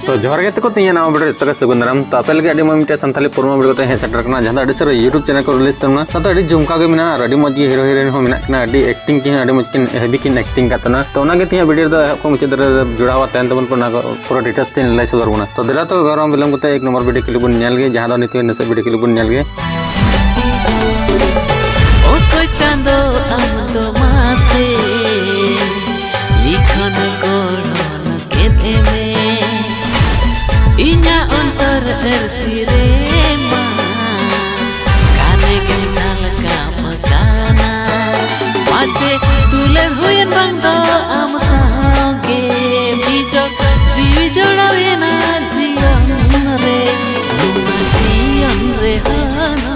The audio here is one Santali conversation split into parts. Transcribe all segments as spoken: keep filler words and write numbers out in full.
ᱛᱚ ᱡᱚᱦᱟᱨ ᱜᱮ ᱛᱟᱠᱚ, ᱛᱤᱧᱟᱹ ᱱᱟᱣᱟ ᱵᱷᱤᱰᱤᱭᱳ ᱡᱚᱛᱚ ᱜᱮ ᱥᱟᱹᱜᱩᱱ ᱫᱟᱨᱟᱢ᱾ ᱛᱚ ᱟᱯᱮ ᱞᱟᱹᱜᱤᱫ ᱟᱹᱰᱤ ᱢᱚᱡᱽ ᱢᱤᱫᱴᱮᱱ ᱥᱟᱱᱛᱟᱲᱤ ᱯᱨᱳᱢᱳ ᱵᱷᱤᱰᱤᱭᱳ ᱠᱟᱛᱮ ᱦᱮᱡ ᱥᱮᱴᱮᱨ ᱠᱟᱱᱟ, ᱡᱟᱦᱟᱸ ᱫᱚ ᱟᱹᱰᱤ ᱪᱮᱦᱨᱟ YouTube ᱪᱮᱱᱮᱞ ᱠᱚ ᱨᱤᱞᱤᱡᱽ ᱛᱟᱵᱚᱱᱟ᱾ ᱥᱟᱶᱛᱮ ᱟᱹᱰᱤ ᱡᱚᱢᱠᱟᱣ ᱜᱮ ᱢᱮᱱᱟᱜᱼᱟ ᱟᱨ ᱟᱹᱰᱤ ᱢᱚᱡᱽ ᱜᱮ ᱦᱤᱨᱳ ᱦᱤᱨᱳᱭᱤᱱ ᱦᱚᱸ ᱢᱮᱱᱟᱜ ᱠᱤᱱᱟ, ᱟᱹᱰᱤ ᱮᱠᱴᱤᱝ ᱠᱤᱱ ᱟᱹᱰᱤ ᱢᱚᱡᱽ ᱠᱤᱱ ᱦᱮᱵᱤ ᱠᱤᱱ ᱮᱠᱴᱤᱝ ᱠᱟᱫ ᱛᱟᱦᱮᱱᱟ᱾ ᱛᱚ ᱚᱱᱟᱜᱮ ᱛᱮᱦᱮᱧᱟᱜ ᱵᱷᱤᱰᱤᱭᱳ ᱨᱮᱫᱚ ᱮᱦᱚᱵ ᱠᱷᱚᱱ ᱢᱩᱪᱟᱹᱫ ᱫᱷᱟᱹᱨᱤᱡ ᱡᱚᱲᱟᱣ ᱛᱟᱦᱮᱱ ᱛᱟᱵᱚᱱ ᱯᱮ, ᱚᱱᱟ ᱠᱚ ᱯᱩᱨᱟᱹ ᱰᱤᱴᱮᱞᱥ ᱛᱮᱧ ᱞᱟᱹᱭ ᱥᱚᱫᱚᱨ ᱵᱚᱱᱟ᱾ ᱛᱚ ᱫᱮᱞᱟ ᱛᱚᱵᱮ ᱜᱚᱨᱚᱢ ᱵᱤᱞᱚᱢ ᱠᱟᱛᱮ ᱮᱠ ᱱᱚᱢᱵᱚᱨ ᱵᱷᱤᱰᱤᱭᱳ ᱠᱞᱤᱯ ᱵᱚᱱ ᱧᱮᱞ ᱜᱮ, ᱡᱟᱦᱟᱸ ᱫᱚ ᱱᱤᱛᱚᱜ ᱱᱟᱥᱮ ᱵᱷᱤᱰᱤᱭᱳ ᱠᱞᱤᱯ ᱵᱚᱱ ᱧᱮᱞ ᱜᱮ᱾ ᱚᱠᱚᱭ ᱪᱟᱸᱫᱚ ᱟᱢ ᱫᱚ ᱢᱟᱥᱮ ᱞᱤᱠᱷᱚᱱ ᱜᱚᱲᱦᱚᱱ ᱠᱮᱫ ᱮᱢᱮ, ᱤᱧᱟᱹᱜ ᱚᱱᱛᱚᱨ ᱟᱹᱨᱥᱤ ᱨᱮᱢᱟ ᱜᱟᱱᱮ ᱜᱮᱢ ᱥᱟᱞ ᱠᱟᱢ ᱠᱟᱱᱟ᱾ ᱯᱟᱪᱮ ᱫᱩᱞᱟᱹᱲ ᱦᱩᱭᱮᱱ ᱵᱟᱝ ᱫᱚ ᱟᱢ ᱥᱟᱶᱜᱮ, ᱢᱤᱫ ᱡᱚᱜ ᱡᱤᱣᱤ ᱡᱚᱲᱟᱣᱮᱱᱟ ᱡᱤᱭᱚᱱ ᱨᱮ, ᱱᱚᱣᱟ ᱡᱤᱭᱚᱱ ᱨᱮ ᱦᱚᱱᱚᱢᱟ᱾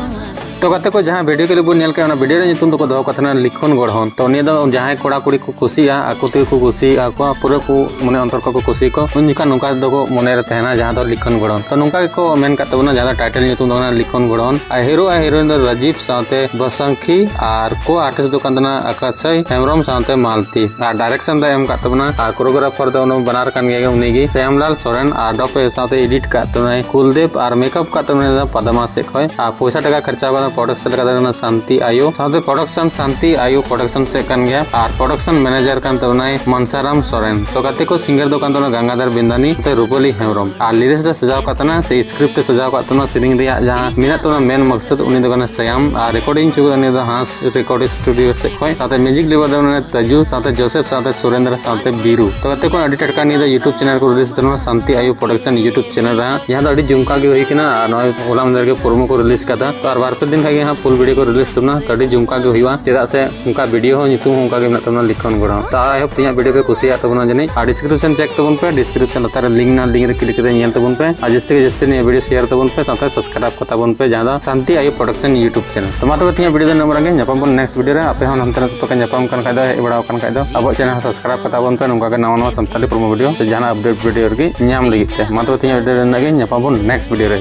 ᱛᱚ ᱜᱟᱛᱮ ᱠᱚ, ᱡᱟᱦᱟᱸ ᱵᱷᱤᱰᱤᱭᱳ ᱠᱞᱤᱯ ᱵᱚᱱ ᱧᱮᱞ ᱠᱮᱫ, ᱚᱱᱟ ᱵᱷᱤᱰᱤᱭᱳ ᱨᱮᱭᱟᱜ ᱧᱩᱛᱩᱢ ᱫᱚᱠᱚ ᱫᱚᱦᱚ ᱠᱟᱜ ᱛᱟᱦᱮᱱᱟ ᱞᱤᱠᱷᱚᱱ ᱜᱚᱲᱦᱚᱱ᱾ ᱛᱚ ᱱᱤᱭᱟᱹ ᱫᱚ ᱡᱟᱦᱟᱸᱭ ᱠᱚᱲᱟ ᱠᱩᱲᱤ ᱠᱚ ᱠᱩᱥᱤᱜᱼᱟ, ᱟᱠᱚ ᱛᱮᱜᱮ ᱠᱚ ᱠᱩᱥᱤᱭᱟᱜᱼᱟ, ᱟᱠᱚᱣᱟᱜ ᱯᱩᱨᱟᱹ ᱠᱚ ᱢᱚᱱᱮ ᱚᱱᱛᱚᱨ ᱠᱚ ᱠᱩᱥᱤ ᱠᱚ, ᱩᱱ ᱡᱚᱠᱷᱟᱱ ᱱᱚᱝᱠᱟ ᱫᱚᱠᱚ ᱢᱚᱱᱮ ᱨᱮ ᱛᱟᱦᱮᱱᱟ, ᱡᱟᱦᱟᱸ ᱫᱚ ᱞᱤᱠᱷᱚᱱ ᱜᱚᱲᱦᱚᱱ᱾ ᱛᱚ ᱱᱚᱝᱠᱟ ᱜᱮᱠᱚ ᱢᱮᱱ ᱠᱟᱜ ᱛᱟᱵᱚᱱᱟ, ᱡᱟᱦᱟᱸ ᱫᱚ ᱴᱟᱭᱴᱮᱞ ᱧᱩᱛᱩᱢ ᱫᱚ ᱠᱟᱱᱟ ᱞᱤᱠᱷᱚᱱ ᱜᱚᱲᱦᱚᱱ᱾ ᱟᱨ ᱦᱤᱨᱳ ᱟᱨ ᱦᱤᱨᱳᱭᱤᱱ ᱫᱚ ᱨᱟᱡᱤᱵᱽ ᱥᱟᱶᱛᱮ ᱵᱟᱥᱟᱝᱠᱷᱤ, ᱟᱨ ᱠᱳ ᱟᱨᱴᱤᱥᱴ ᱫᱚ ᱠᱟᱱ ᱛᱟᱦᱮᱱᱟ ᱟᱠᱟᱥᱟᱭ ᱦᱮᱢᱵᱨᱚᱢ ᱥᱟᱶᱛᱮ ᱢᱟᱞᱛᱤ, ᱟᱨ ᱰᱟᱭᱨᱮᱠᱥᱚᱱ ᱫᱚ ᱮᱢ ᱠᱟᱜ ᱛᱟᱵᱚᱱᱟ ᱟᱨ ᱠᱳᱨᱳᱜᱨᱟᱯᱷᱟᱨ ᱫᱚ ᱩᱱᱤ ᱵᱟᱱᱟᱨ ᱠᱟᱱ ᱜᱮᱭᱟ ᱩᱱᱤ ᱜᱮ, ᱥᱮᱢᱞᱟᱞ ᱥᱚᱨᱮᱱ, ᱟᱨ ᱰᱚᱯ ᱥᱟᱶᱛᱮ ᱮᱰᱤᱴ ᱠᱟᱜ ᱛᱟᱵᱚᱱᱟᱭ ᱠᱩᱞᱫᱮᱵ, ᱟᱨ ᱢᱮᱠᱟᱯ ᱠᱟᱜ ᱛᱟᱵᱚᱱᱟᱭ ᱯᱟᱫᱢᱟ ᱥᱮᱫ ᱠᱷᱚᱱ᱾ ᱟᱨ ᱯᱚᱭᱥᱟ ᱴᱟᱠᱟ ᱠᱷᱚᱨᱪᱟ ᱠᱟᱫᱟ ᱯᱨᱚᱰᱟᱠᱥᱚᱱ ᱞᱮᱠᱟ ᱫᱚ ᱠᱟᱱᱟ ᱥᱟᱱᱛᱤ ᱟᱭᱳ, ᱥᱟᱶᱛᱮ ᱯᱨᱚᱰᱟᱠᱥᱚᱱ ᱥᱟᱱᱛᱤ ᱟᱭᱳ ᱯᱨᱚᱰᱟᱠᱥᱚᱱ ᱥᱮᱫ ᱠᱟᱱ ᱜᱮᱭᱟ, ᱟᱨ ᱯᱨᱚᱰᱟᱠᱥᱚᱱ ᱢᱮᱱᱮᱡᱟᱨ ᱠᱟᱱ ᱛᱟᱵᱚᱱᱟᱭ ᱢᱟᱱᱥᱟᱨᱟᱢ ᱥᱚᱨᱮᱱ᱾ ᱛᱚ ᱜᱟᱛᱮ ᱠᱚ, ᱥᱤᱝᱜᱟᱨ ᱫᱚ ᱠᱟᱱ ᱛᱟᱵᱚᱱᱟ ᱜᱟᱝᱜᱟᱫᱷᱟᱨ ᱵᱤᱱᱫᱟᱱᱤ, ᱱᱚᱛᱮ ᱨᱩᱯᱟᱞᱤ ᱦᱮᱢᱵᱨᱚᱢ᱾ ᱟᱨ ᱞᱤᱨᱤᱠᱥ ᱫᱚ ᱥᱟᱡᱟᱣ ᱠᱟᱜ ᱛᱟᱦᱮᱱᱟ ᱥᱮ ᱥᱠᱨᱤᱯᱴ ᱮ ᱥᱟᱡᱟᱣ ᱠᱟᱜ ᱛᱟᱦᱮᱱᱟ ᱥᱮᱨᱮᱧ ᱨᱮᱭᱟᱜ ᱡᱟᱦᱟᱸ ᱢᱮᱱᱟᱜ ᱛᱟᱵᱚᱱᱟ ᱢᱮᱱ ᱢᱚᱠᱥᱚᱫ, ᱩᱱᱤ ᱫᱚ ᱠᱟᱱᱟ ᱥᱟᱭᱟᱢ, ᱟᱨ ᱨᱮᱠᱚᱨᱰᱤᱝ ᱦᱚᱪᱚ ᱠᱟᱫᱟ ᱩᱱᱤ ᱫᱚ ᱦᱟᱸᱥ ᱨᱮᱠᱚᱨᱰ ᱥᱴᱩᱰᱤᱭᱳ ᱥᱮᱫ ᱠᱷᱚᱱ᱾ ᱥᱟᱶᱛᱮ ᱢᱤᱣᱡᱤᱠ ᱰᱤᱨᱮᱠᱴᱚᱨ ᱫᱚ ᱢᱮᱱᱟᱭᱟ ᱛᱟᱡᱩ, ᱥᱟᱶᱛᱮ ᱡᱳᱥᱮᱯ, ᱥᱟᱶᱛᱮ ᱥᱩᱨᱮᱱᱫᱨ, ᱥᱟᱶᱛᱮ ᱵᱤᱨᱩ᱾ ᱛᱚ ᱜᱟᱛᱮ ᱠᱚ, ᱟᱹᱰᱤ ᱴᱟᱴᱠᱟ ᱱᱤᱭᱟᱹ ᱫᱚ YouTube ᱪᱮᱱᱮᱞ ᱠᱚ ᱨᱤᱞᱤᱡᱽ ᱛᱟᱦᱮᱱᱟ ᱥᱟᱱᱛᱤ ᱟᱭᱳ ᱯᱨᱚᱰᱟᱠᱥᱚᱱ YouTube ᱪᱮᱱᱮᱞ ᱨᱮ ᱦᱟᱸᱜ, ᱡᱟᱦᱟᱸ ᱫᱚ ᱟᱹᱰᱤ ᱡᱚᱢᱠᱟᱣ ᱜᱮ ᱦᱩᱭ ᱠᱟᱱᱟ᱾ ᱟᱨ ᱱᱚᱜᱼᱚᱭ ᱦᱚᱞᱟ ᱢᱟᱫᱷᱮᱨ ᱜᱮ ᱯᱨᱳᱢᱳ ᱠᱚ ᱨᱤᱞᱤᱡᱽ ᱠᱟᱫᱟ᱾ ᱛᱚ ᱟᱨ ᱵᱟᱨ ᱯᱮ ᱫᱤᱱ ᱠᱷᱟᱱ ᱜᱮ ᱦᱟᱸᱜ ᱯᱷᱩᱞ ᱵᱷᱤᱰᱤᱭᱳ ᱠᱚ ᱨᱤᱞᱤᱡᱽ ᱛᱟᱵᱚᱱᱟ᱾ ᱛᱚ ᱟᱹᱰᱤ ᱡᱚᱢᱠᱟᱣ ᱜᱮ ᱦᱩᱭᱩᱜᱼᱟ, ᱪᱮᱫᱟᱜ ᱥᱮ ᱚᱱᱠᱟ ᱵᱷᱤᱰᱤᱭᱳ ᱦᱚᱸ ᱧᱩᱛᱩᱢ ᱦᱚᱸ ᱚᱱᱠᱟ ᱜᱮ ᱢᱮᱱᱟᱜ ᱛᱟᱵᱚᱱᱟ, ᱞᱤᱠᱷᱚᱱ ᱜᱚᱲᱦᱚᱱ᱾ ᱛᱚ I hope ᱛᱮᱦᱮᱧᱟᱜ ᱵᱷᱤᱰᱤᱭᱳ ᱯᱮ ᱠᱩᱥᱤᱭᱟᱜ ᱛᱟᱵᱚᱱᱟ ᱡᱟᱹᱱᱤᱡ᱾ ᱟᱨ ᱰᱤᱥᱠᱨᱤᱯᱥᱚᱱ ᱪᱮᱠ ᱛᱟᱵᱚᱱ ᱯᱮ, ᱰᱤᱥᱠᱨᱤᱯᱥᱚᱱ ᱞᱟᱛᱟᱨ ᱨᱮ ᱞᱤᱝᱠ ᱢᱮᱱᱟᱜᱼᱟ, ᱞᱤᱝᱠ ᱨᱮ ᱠᱞᱤᱠ ᱠᱟᱛᱮ ᱧᱮᱞ ᱛᱟᱵᱚᱱ ᱯᱮ᱾ ᱟᱨ ᱡᱟᱹᱥᱛᱤ ᱜᱮ ᱡᱟᱹᱥᱛᱤ ᱱᱤᱭᱟᱹ ᱵᱷᱤᱰᱤᱭᱳ ᱥᱮᱭᱟᱨ ᱛᱟᱵᱚᱱ ᱯᱮ, ᱥᱟᱶᱛᱮ ᱥᱟᱵᱥᱠᱨᱟᱭᱤᱵ ᱠᱚ ᱛᱟᱵᱚᱱ ᱯᱮ, ᱡᱟᱦᱟᱸ ᱫᱚ ᱥᱟᱱᱛᱤ ᱟᱭᱳ ᱯᱨᱚᱰᱟᱠᱥᱚᱱ YouTube ᱪᱮᱱᱮᱞ᱾ ᱛᱚ ᱢᱟ ᱛᱚᱵᱮ ᱛᱮᱦᱮᱧᱟᱜ ᱵᱷᱤᱰᱤᱭᱳ ᱫᱚ ᱱᱤᱱᱟᱹᱜ ᱵᱟᱨᱟ ᱜᱮ, ᱧᱟᱯᱟᱢ ᱵᱚᱱ ᱱᱮᱠᱥᱴ ᱵᱷᱤᱰᱤᱭᱳ ᱨᱮ᱾ ᱟᱯᱮ ᱦᱚᱸ ᱦᱟᱱᱛᱮ ᱱᱟᱛᱮ ᱯᱮ ᱧᱟᱯᱟᱢ ᱠᱟᱱ ᱠᱷᱟᱡ ᱫᱚ, ᱦᱮᱡ ᱵᱟᱲᱟᱣ ᱠᱟᱱ ᱠᱷᱟᱡ ᱫᱚ, ᱟᱵᱚᱣᱟᱜ ᱪᱮᱱᱮᱞ ᱦᱚᱸ ᱥᱟᱵᱥᱠᱨᱟᱭᱤᱵ ᱠᱚ ᱛᱟᱵᱚᱱ ᱯᱮ, ᱱᱚᱝᱠᱟ ᱜᱮ ᱱᱟᱣᱟ ᱱᱟᱣᱟ ᱥᱟᱱᱛᱟᱲᱤ ᱯᱨᱳᱢᱳ ᱵᱷᱤᱰᱤᱭᱳ ᱥᱮ ᱡᱟᱦᱟᱱᱟᱜ ᱟᱯᱰᱮᱴ ᱵᱷᱤᱰᱤᱭᱳ ᱨᱮᱜᱮ ᱧᱟᱢ ᱞᱟᱹᱜᱤᱫ ᱛᱮ᱾ ᱢᱟ ᱛᱚᱵᱮ ᱛᱮᱦᱮᱧᱟᱜ ᱵᱷᱤᱰᱤᱭᱳ ᱫᱚ ᱱᱤᱱᱟᱹᱜ ᱜᱮ, ᱧᱟᱯᱟᱢ ᱵᱚᱱ ᱱᱮᱠᱥᱴ ᱵᱷᱤᱰᱤᱭᱳ ᱨᱮ᱾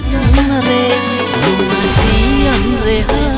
ᱡᱤᱭᱚᱱ ᱨᱮ